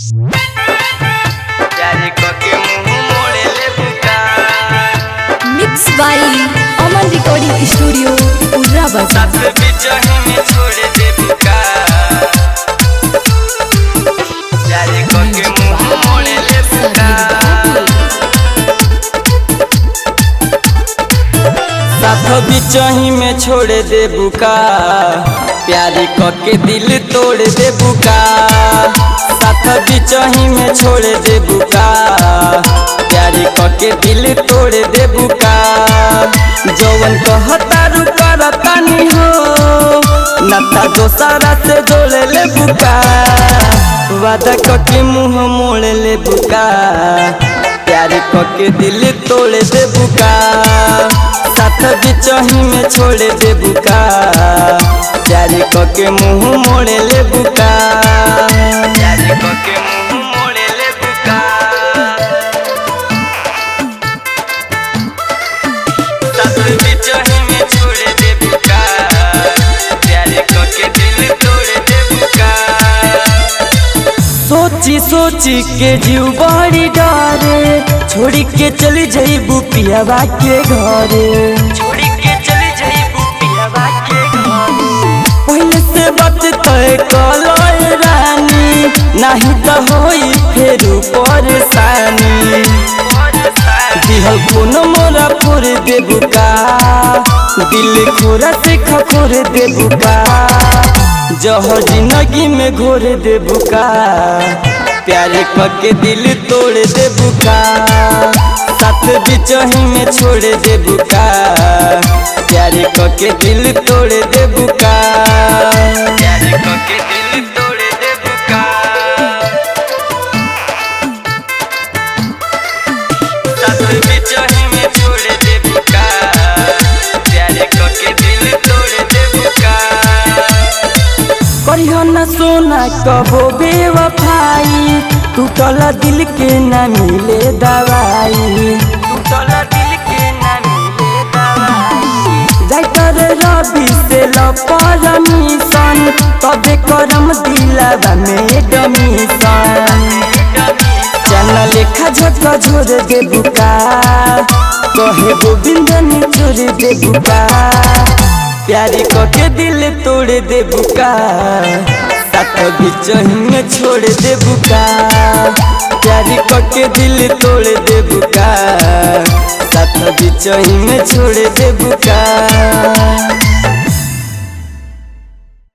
प्यारी कके मुंह मोड़े ले बुका। Mix by Aman recording studio Urra Bazar. साथ बिचही में छोड़ दे बुका। प्यारी कके मुंह मोड़े ले बुका। साथ बिचही में छोड़ दे बुका। प्यारी कके दिल तोड़ दे बुका। साथ बिचही में छोड़ दे बुका। प्यारी कके दिल तोड़ दे बुका। जवन कहतारू करतानी हो, नता दोसरा से जोड़ ले बुका। वादा कके मुँह मोड़ ले बुका। प्यारी कके दिल तोड़ दे बुका। साथ बिचही में छोड़ दे बुका। प्यारी कके मुँह मोड़ ले बुका। प्यारी कके मुँह मोड़ ले बुका। साथ बिचही में छोड़ दे बुका। प्यारी कके दिल तोड़ दे बुका। सोची सोची के जीव बड़ी डरे, छोड़ी के चली जईबू पियावा के घरे। छोड़ी के चली जईबू पियावा के घरे। पहले से बात तय कलय रानी, नहीं तो होई फेरू परेशानी। दिहल कोनो मोरा फोड़ दे बुका। दिल खोरा से खखोर दे बुका। जहर जिंदगी में घोर दे बुका। प्यारे कके दिल तोड़ दे बुका। साथ बिचही में छोड़ दे बुका। प्यारे कके दिल तोड़ दे बुका। प्यारे कके दिल तोड़ दे बुका। साथ बिचही में छोड़ दे बुका। प्यारे कके दिल तोड़ दे बुका। करिहो न सोना कबो बेवफाई, टूटल दिल के न मिले दवाई। टूटल दिल के न मिले दवाई। राइटर रवि से ल परमिशन, तबे करम दिलवा में एडमिशन। चना लेखा झटका झोर दे बुका। कहे गोविंद निचोड़ दे बुका। प्यारी कके दिल तोड़ दे बुका। साथ बिचही में छोड़ दे बुका। प्यारी कके दिल तोड़ दे बुका। साथ बिचही में छोड़ दे बुका।